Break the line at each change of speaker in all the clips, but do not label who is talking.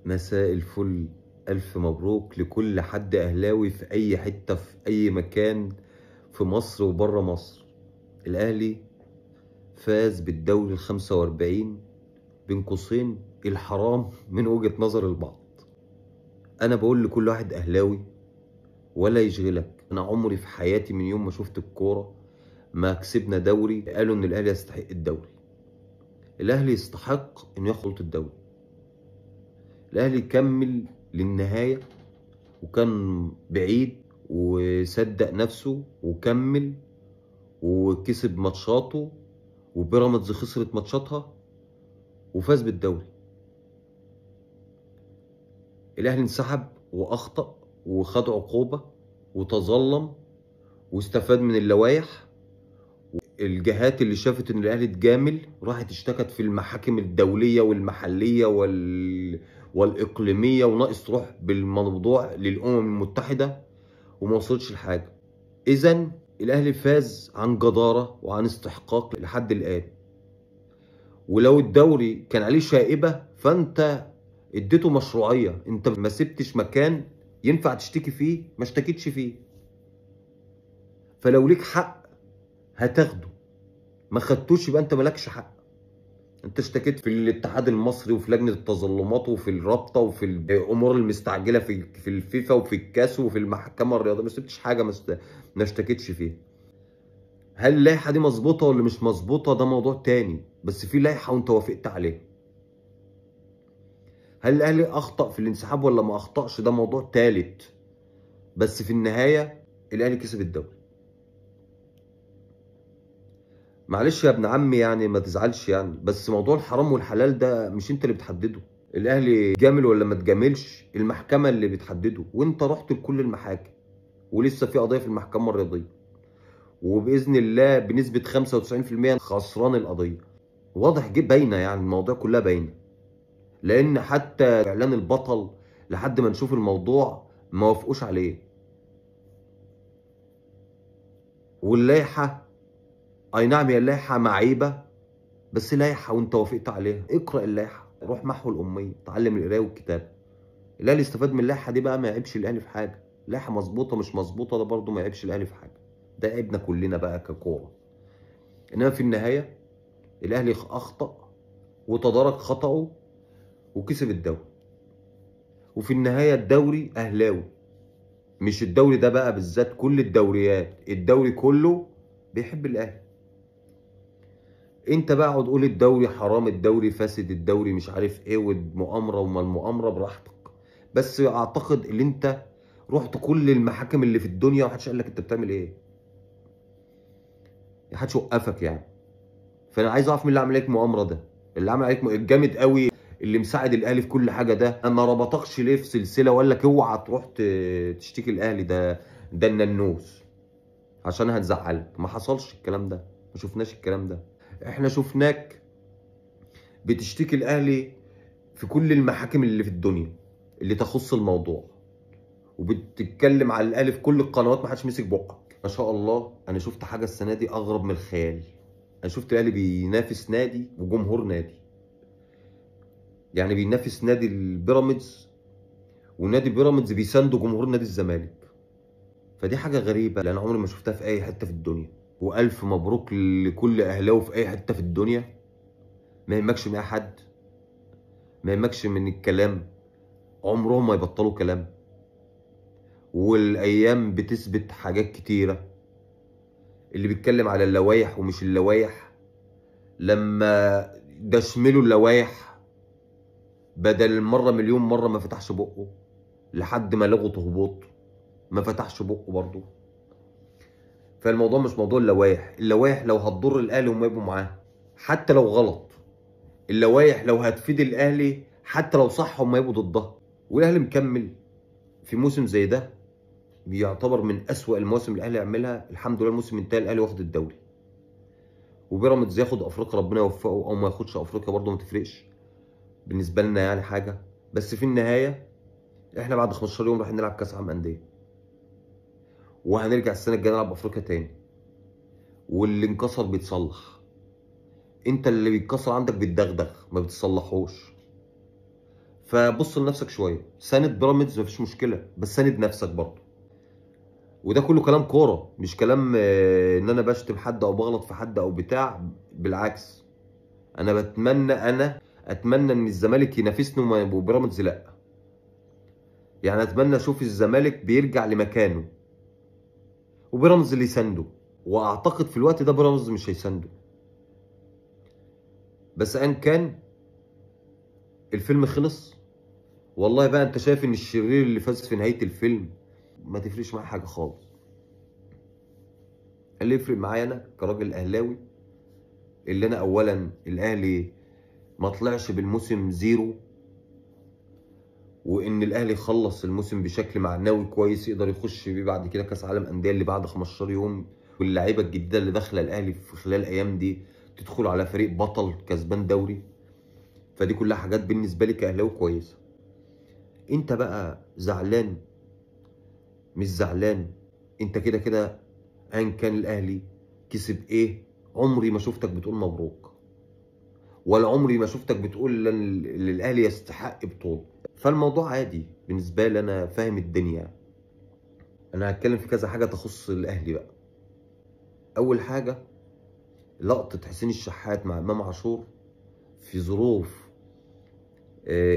مساء الفل. ألف مبروك لكل حد أهلاوي في أي حتة في أي مكان في مصر وبره مصر. الأهلي فاز بالدوري 45 بين قوسين الحرام من وجهة نظر البعض. أنا بقول لكل واحد أهلاوي ولا يشغلك، أنا عمري في حياتي من يوم ما شفت الكورة ما كسبنا دوري قالوا إن الأهلي يستحق الدوري. الأهلي يستحق إنه ياخد الدوري. الأهلي كمل للنهاية وكان بعيد وصدق نفسه وكمل وكسب ماتشاته، وبيراميدز خسرت ماتشاتها وفاز بالدوري. الأهلي انسحب وأخطأ وخد عقوبة وتظلم واستفاد من اللوائح. الجهات اللي شافت ان الاهلي اتجامل راحت اشتكت في المحاكم الدولية والمحليه والاقليميه، وناقص تروح بالموضوع للامم المتحدة وما وصلتش لحاجة. اذا الاهلي فاز عن جداره وعن استحقاق لحد الان. ولو الدوري كان عليه شائبة فانت اديته مشروعية، انت ما سبتش مكان ينفع تشتكي فيه ما اشتكيتش فيه. فلو ليك حق هتاخده، ما خدتوش يبقى انت مالكش حق. انت اشتكيت في الاتحاد المصري وفي لجنة التظلمات وفي الرابطة وفي الامور المستعجله في الفيفا وفي الكاس وفي المحكمة الرياضية، ما سبتش حاجة ما اشتكيتش فيها. هل اللائحة دي مظبوطة ولا مش مظبوطة؟ ده موضوع تاني، بس في لائحة وانت وافقت عليها. هل الاهلي اخطا في الانسحاب ولا ما اخطاش؟ ده موضوع تالت، بس في النهاية الاهلي كسب الدوري. معلش يا ابن عمي، يعني ما تزعلش يعني، بس موضوع الحرام والحلال ده مش انت اللي بتحدده. الاهلي جامل ولا ما تجاملش المحكمة اللي بتحدده، وانت رحت لكل المحاكم ولسه في قضية في المحكمة الرياضية، وباذن الله بنسبة 95% خسران القضية. واضح جدا باينة، يعني الموضوع كلها باينة، لان حتى اعلان البطل لحد ما نشوف الموضوع ما وافقوش عليه. واللائحه اي نعم هي اللائحة معيبة، بس لائحة وانت وافقت عليها. اقرا اللائحة، روح محو الامية، اتعلم القراية والكتابة. الاهلي استفاد من اللائحة دي بقى، ما يعيبش الاهلي في حاجة. لائحة مظبوطة مش مظبوطة ده برضه ما يعيبش الاهلي في حاجة، ده عيبنا كلنا بقى ككوره. انما في النهاية الاهلي اخطا وتدارك خطأه وكسب الدوري. وفي النهاية الدوري اهلاوي، مش الدوري ده بقى بالذات، كل الدوريات، الدوري كله بيحب الاهلي. انت بقى اقعد قول الدوري حرام، الدوري فاسد، الدوري مش عارف ايه، والمؤامره وما المؤامرة، براحتك. بس اعتقد ان انت رحت كل المحاكم اللي في الدنيا ومحدش قال لك انت بتعمل ايه، محدش وقفك يعني. فانا عايز اعرف مين اللي عمل عليك مؤامرة ده، اللي عمل عليك الجامد قوي اللي مساعد الاهلي في كل حاجة ده، ما ربطكش ليه في سلسلة وقال لك اوعى تروح تشتكي الاهلي ده الننوس عشان هتزعلك؟ ما حصلش الكلام ده، ما شفناش الكلام ده. احنا شفناك بتشتكي الاهلي في كل المحاكم اللي في الدنيا اللي تخص الموضوع، وبتتكلم على الاهلي في كل القنوات، ما حدش مسك بقك. ما شاء الله، انا شفت حاجة السنة دي اغرب من الخيال. انا شفت الاهلي بينافس نادي وجمهور نادي، يعني بينافس نادي البيراميدز ونادي بيراميدز بيساندوا جمهور نادي الزمالك. فدي حاجة غريبة لان عمري ما شفتها في اي حتة في الدنيا. والف مبروك لكل اهلاوي في اي حتة في الدنيا. ما يهمكش من اي حد، ما يهمكش من الكلام، عمرهم ما يبطلوا كلام. والايام بتثبت حاجات كتيرة. اللي بيتكلم على اللوايح ومش اللوايح، لما دشملوا اللوايح بدل المرة مليون مرة ما فتحش بقه، لحد ما لغوا هبوط ما فتحش بقه برضه. فالموضوع مش موضوع اللوايح، اللوايح لو هتضر الاهلي هم يبقوا معاه حتى لو غلط، اللوايح لو هتفيد الاهلي حتى لو صح هم يبقوا ضدها. والاهلي مكمل في موسم زي ده، بيعتبر من اسوأ المواسم اللي الاهلي يعملها. الحمد لله الموسم انتهى، الاهلي واخد الدوري، وبيراميدز ياخد افريقيا ربنا يوفقه، او ما ياخدش افريقيا برضه ما تفرقش بالنسبة لنا يعني حاجة. بس في النهاية احنا بعد 15 يوم رايحين نلعب كاس عالم اندية، وهنرجع السنة الجاية نلعب افريقيا تاني. واللي انكسر بيتصلح، انت اللي بيتكسر عندك بيتدغدغ ما بتصلحوش. فبص لنفسك شوية، ساند بيراميدز مفيش مشكلة، بس ساند نفسك برضه. وده كله كلام كورة، مش كلام ان انا بشتم حد او بغلط في حد او بتاع، بالعكس انا بتمنى، انا اتمنى ان الزمالك ينافسني وبيراميدز لا. يعني اتمنى اشوف الزمالك بيرجع لمكانه وبيراميدز اللي يسنده، واعتقد في الوقت ده بيراميدز مش هيسنده. بس ان كان الفيلم خلص والله بقى، انت شايف ان الشرير اللي فاز في نهاية الفيلم ما تفرقش معايا حاجة خالص. اللي يفرق معايا انا كراجل اهلاوي، اللي انا اولا الاهلي ما طلعش بالموسم zero، وان الاهلي خلص الموسم بشكل معنوي كويس يقدر يخش بيه بعد كده كاس عالم اندية اللي بعد 15 يوم، واللعيبة الجديدة اللي داخله الاهلي في خلال الايام دي تدخل على فريق بطل كسبان دوري. فدي كلها حاجات بالنسبة لي كاهلاوي كويسة. انت بقى زعلان مش زعلان، انت كده كده ان كان الاهلي كسب ايه، عمري ما شفتك بتقول مبروك، ولا عمري ما شفتك بتقول ان الاهلي يستحق بطوله. فالموضوع عادي بالنسبة لي، انا فاهم الدنيا. انا هتكلم في كذا حاجة تخص الاهلي بقى. اول حاجة لقطة حسين الشحات مع امام عاشور في ظروف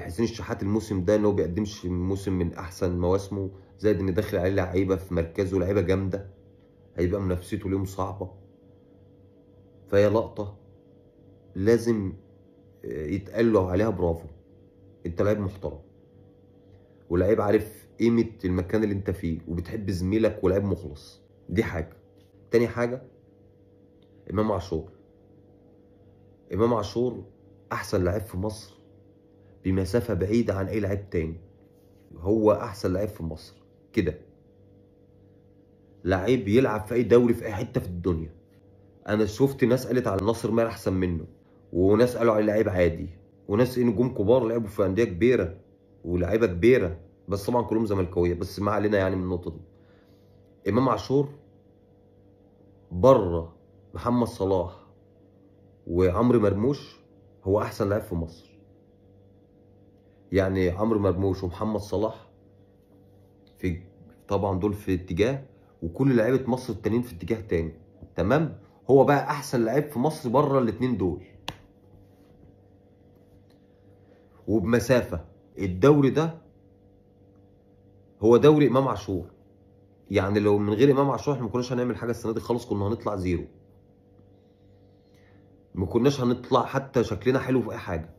حسين الشحات الموسم ده، ان هو بيقدمش موسم من احسن مواسمه، زائد ان داخل عليه لعيبة في مركزه، لعيبة جامدة، هيبقى منافسته ليهم صعبة. فهي لقطة لازم يتقال له عليها برافو، انت لعيب محترم ولعيب عارف قيمة المكان اللي انت فيه وبتحب زميلك ولعيب مخلص. دي حاجة. تاني حاجة امام عاشور. امام عاشور احسن لعيب في مصر بمسافه بعيدة عن اي لعيب تاني، هو احسن لعيب في مصر كده، لعيب يلعب في اي دوري في اي حتة في الدنيا. انا شفت ناس قالت على ناصر ماهر احسن منه، وناس قالوا عليه لعيب عادي، وناس نجوم كبار لعبوا في اندية كبيرة ولاعيبه كبيرة، بس طبعا كلهم زملكاويه، بس ما علينا يعني من النقطة دي. امام عاشور بره محمد صلاح وعمرو مرموش هو احسن لاعب في مصر. يعني عمرو مرموش ومحمد صلاح في طبعا دول في اتجاه، وكل لعيبة مصر التانيين في اتجاه تاني، تمام؟ هو بقى احسن لعيب في مصر بره الاتنين دول وبمسافه. الدوري ده هو دوري امام عاشور، يعني لو من غير امام عاشور احنا ما كناش هنعمل حاجة السنة دي خالص، كنا هنطلع zero، ما كناش هنطلع حتى شكلنا حلو في اي حاجة.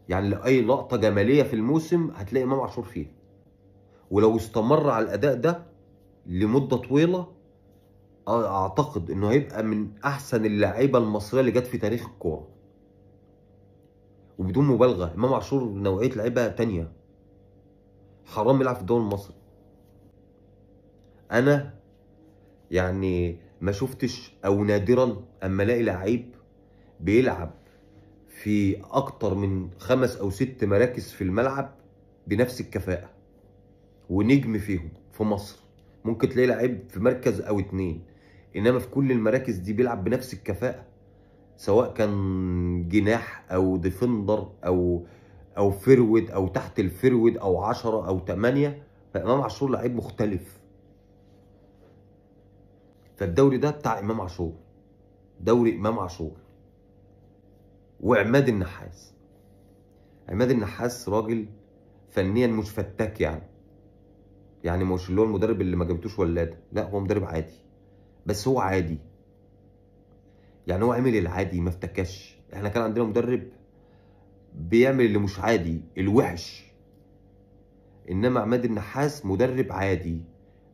يعني لو اي لقطة جمالية في الموسم هتلاقي امام عاشور فيها، ولو استمر على الاداء ده لمدة طويلة اعتقد انه هيبقى من احسن اللعيبة المصرية اللي جت في تاريخ الكورة، وبدون مبالغه. امام عاشور نوعية لعيبة تانية، حرام يلعب في الدوري المصري. انا يعني ما شفتش او نادرا اما الاقي لعيب بيلعب في اكتر من 5 أو 6 مراكز في الملعب بنفس الكفاءة ونجم فيهم في مصر. ممكن تلاقي لعيب في مركز او 2، انما في كل المراكز دي بيلعب بنفس الكفاءة، سواء كان جناح او defender او forward او تحت ال forward او 10 او 8. فامام عاشور لعيب مختلف. فالدوري ده بتاع امام عاشور، دوري امام عاشور وعماد النحاس. عماد النحاس راجل فنيا مش فتاك، يعني مش اللي هو المدرب اللي ما جابتوش ولاده، لا هو مدرب عادي، بس هو عادي يعني، هو عمل العادي ما افتكاش. احنا كان عندنا مدرب بيعمل اللي مش عادي، الوحش، انما عماد النحاس مدرب عادي،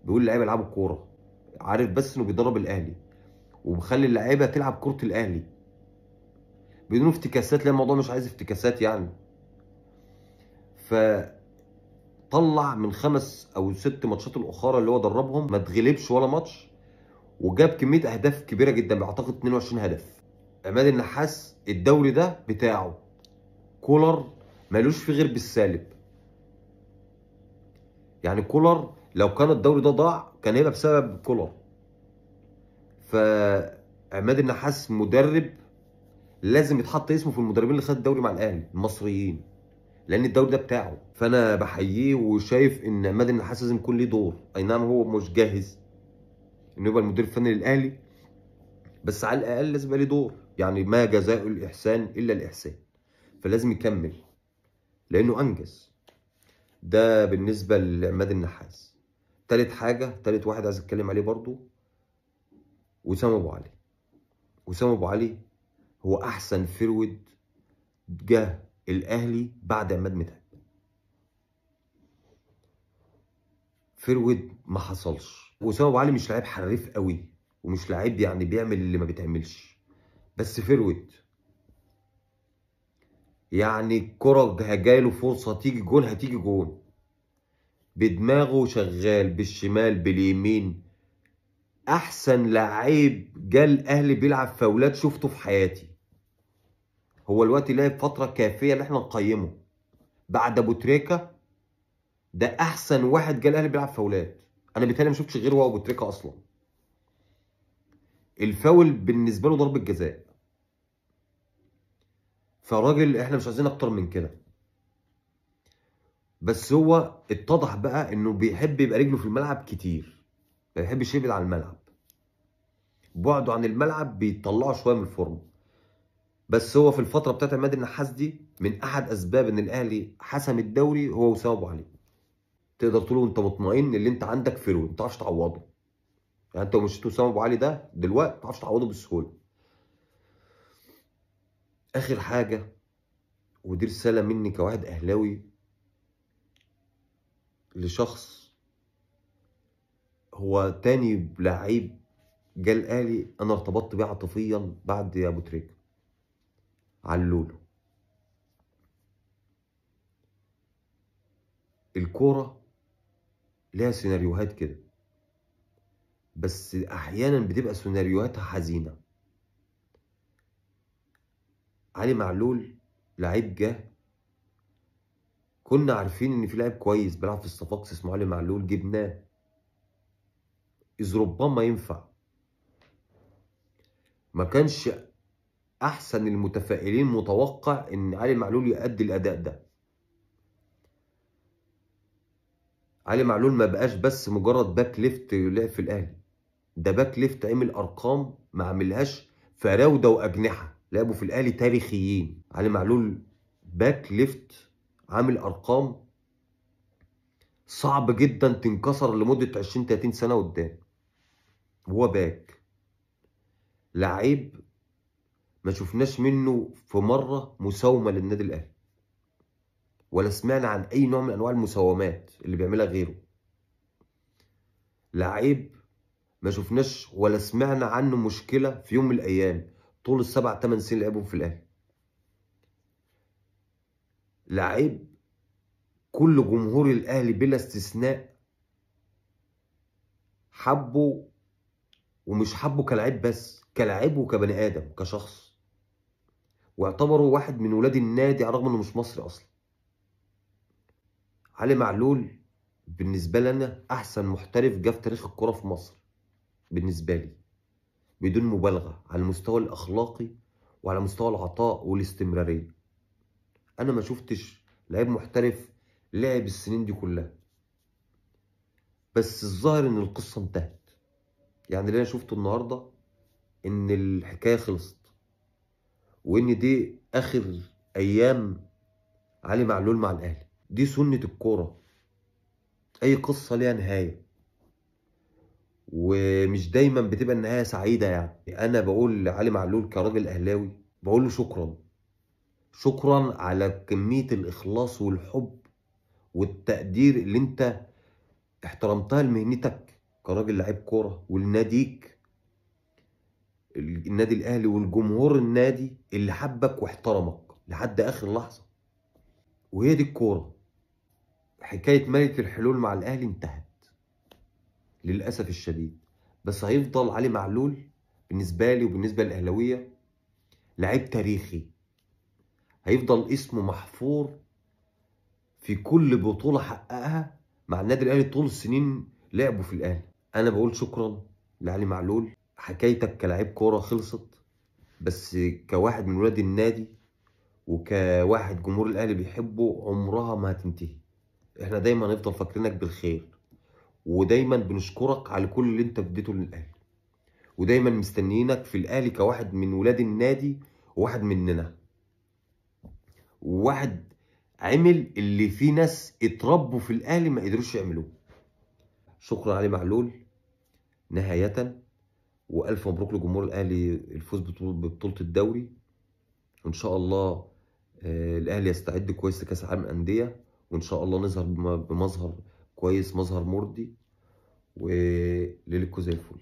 بيقول للعيبة العبوا الكورة، عارف بس انه بيدرب الاهلي وبخلي اللعيبة تلعب كره الاهلي بدون افتكاسات، لان الموضوع مش عايز افتكاسات يعني. فطلع من 5 أو 6 ماتشات الاخرى اللي هو دربهم ما اتغلبش ولا ماتش، وجاب كمية اهداف كبيرة جدا، اعتقد 22 هدف. عماد النحاس الدوري ده بتاعه، كولر مالوش فيه غير بالسالب. يعني كولر لو كان الدوري ده ضاع كان هيبقى بسبب كولر. فعماد النحاس مدرب لازم يتحط اسمه في المدربين اللي خد الدوري مع الاهلي المصريين، لان الدوري ده بتاعه. فانا بحييه وشايف ان عماد النحاس لازم يكون ليه دور. اي نعم هو مش جاهز انه يبقى المدير الفني للاهلي، بس على الاقل لازم يبقى ليه دور. يعني ما جزاء الاحسان الا الاحسان، فلازم يكمل لانه انجز. ده بالنسبة لعماد النحاس. تالت حاجة، تالت واحد عايز اتكلم عليه برضو، وسام ابو علي. وسام ابو علي هو احسن forward جه الاهلي بعد عماد متعب. forward ما حصلش. وسام ابو علي مش لعيب حريف قوي، ومش لعيب يعني بيعمل اللي ما بيتعملش، بس forward يعني الكرة جايله فرصة تيجي جون هتيجي جون، بدماغه شغال، بالشمال باليمين. احسن لعيب جه الاهلي بيلعب فاولات شفته في حياتي. هو الوقت لعب فترة كافيه ان احنا نقيمه. بعد ابو تريكه ده احسن واحد جه الاهلي بيلعب فاولات. انا بالتالي ما شفتش غيره هو ابو تريكه اصلا. الفاول بالنسبة له ضربه جزاء. فالراجل احنا مش عايزين اكتر من كده. بس هو اتضح بقى انه بيحب يبقى رجله في الملعب كتير، ما بيحبش يبعد عن الملعب. بعده عن الملعب بيطلعه شوية من الفورمة. بس هو في الفترة بتاعت عماد النحاس دي من احد اسباب ان الاهلي حسم الدوري هو وسام ابو علي. تقدر تقول انت مطمئن اللي انت عندك forward ما تعرفش تعوضه. يعني انت لو مشيت وسام ابو علي ده دلوقتي ما تعرفش تعوضه بسهولة. اخر حاجة، ودي رسالة مني كواحد اهلاوي لشخص هو تاني لعيب جه الاهلي انا ارتبطت بيه عاطفيا بعد ابو تريكه، علولو. الكورة ليها سيناريوهات كده، بس احيانا بتبقى سيناريوهاتها حزينة. علي معلول لعيب جه، كنا عارفين ان في لاعب كويس بيلعب في الصفاقس اسمه علي معلول، جبناه اذ ربما ينفع. ما كانش احسن المتفائلين متوقع ان علي معلول يؤدي الاداء ده. علي معلول ما بقاش بس مجرد back left لعب في الاهلي، ده back left عمل ارقام ما عملهاش فراوده واجنحه لعبوا في الاهلي تاريخيين. علي معلول back left عامل ارقام صعب جدا تنكسر لمدة 20 30 سنة قدام. وهو back لعيب ما شفناش منه في مرة مساومة للنادي الاهلي، ولا سمعنا عن اي نوع من انواع المساومات اللي بيعملها غيره. لعيب ما شفناش ولا سمعنا عنه مشكلة في يوم من الايام طول السبع 8 سنين لعبهم في الاهلي. لعيب كل جمهور الاهلي بلا استثناء حبه، ومش حبه كلاعب بس، كلاعب وكبني ادم كشخص، واعتبره واحد من ولاد النادي على الرغم انه مش مصري اصلا. علي معلول بالنسبة لنا احسن محترف جه في تاريخ الكره في مصر بالنسبة لي، بدون مبالغه، على المستوى الاخلاقي وعلى مستوى العطاء والاستمرارية. انا ما شفتش لعيب محترف لعب السنين دي كلها. بس الظاهر ان القصة انتهت. يعني اللي انا شفته النهارده ان الحكاية خلصت، وان دي اخر ايام علي معلول مع الاهلي. دي سنة الكورة، اي قصة ليها نهاية، ومش دايما بتبقى النهاية سعيدة. يعني انا بقول لعلي معلول كراجل اهلاوي، بقول له شكرا، شكرا على كمية الاخلاص والحب والتقدير اللي انت احترمتها لمهنتك كراجل لعيب كورة، ولناديك النادي الاهلي والجمهور النادي اللي حبك واحترمك لحد اخر لحظة. وهي دي الكورة. حكاية ملك الحلول مع الاهلي انتهت للاسف الشديد، بس هيفضل علي معلول بالنسبة لي وبالنسبة للاهلاويه لعيب تاريخي، هيفضل اسمه محفور في كل بطوله حققها مع النادي الاهلي طول السنين لعبوا في الاهلي. انا بقول شكرا لعلي معلول، حكايتك كلاعب كورة خلصت، بس كواحد من ولاد النادي وكواحد جمهور الاهلي بيحبه عمرها ما هتنتهي. احنا دايما هنفضل فاكرينك بالخير، ودايما بنشكرك على كل اللي انت اديته للاهلي، ودايما مستنيينك في الاهلي كواحد من ولاد النادي وواحد مننا، وواحد عمل اللي في ناس اتربوا في الاهلي ما قدروش يعملوه. شكرا علي معلول نهاية، والف مبروك لجمهور الاهلي الفوز ببطولة الدوري، وان شاء الله الاهلي يستعد كويس لكاس العالم للاندية، وان شاء الله نظهر بمظهر كويس، مظهر مرضي، وليلتكم زي الفل.